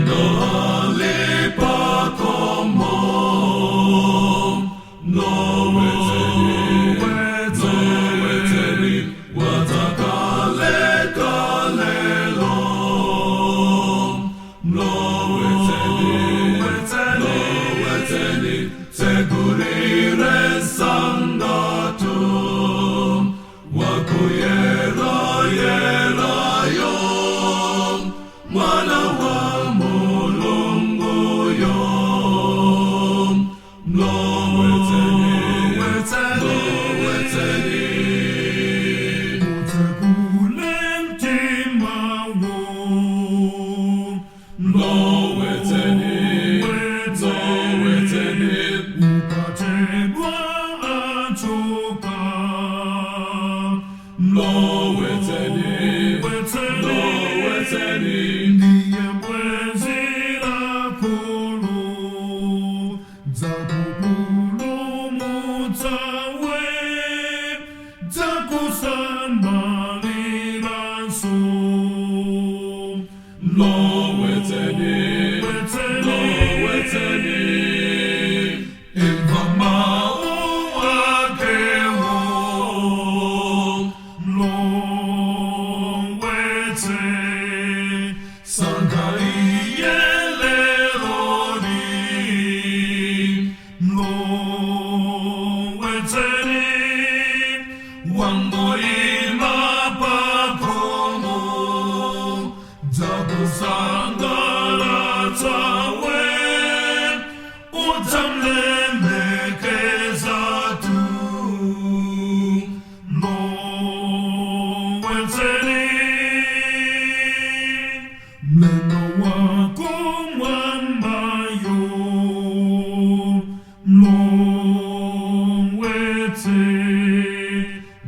Mlendo alipakhomo, mlowetseni, mlowetseni, wadzakalekale mlowetseni, mlowetseni, tsegulire sangatu, wakuyera yerayo, mwana wa Mulunguyo. Mlowetseni, mlowetseni. Utsekule mtimawo. Mlowetseni, mlowetseni. Ukachedwa achoka. Mlowetseni, mlowetseni. Ndiye bwenzi lakolo, dzakupulumutsa we, dzakusamaliranso. Mlowetseni, mlowetseni. Imva mawu akewo. Mlowetse, Sankha iye leroli. mlowetseni, Wangoima pakhomo, dzakusangalatsa we, udzamlemekeza tu. Mlowetseni, mlendo wako mwambayo, mlowetse,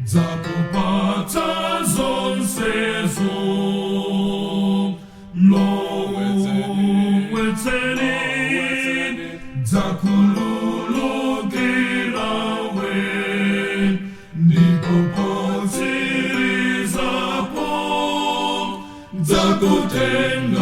Dzakupatsa zonsezo. Mlowetseni, mlowetseni, dzakhululukira we, ndipo potsirizapo dzakutenga.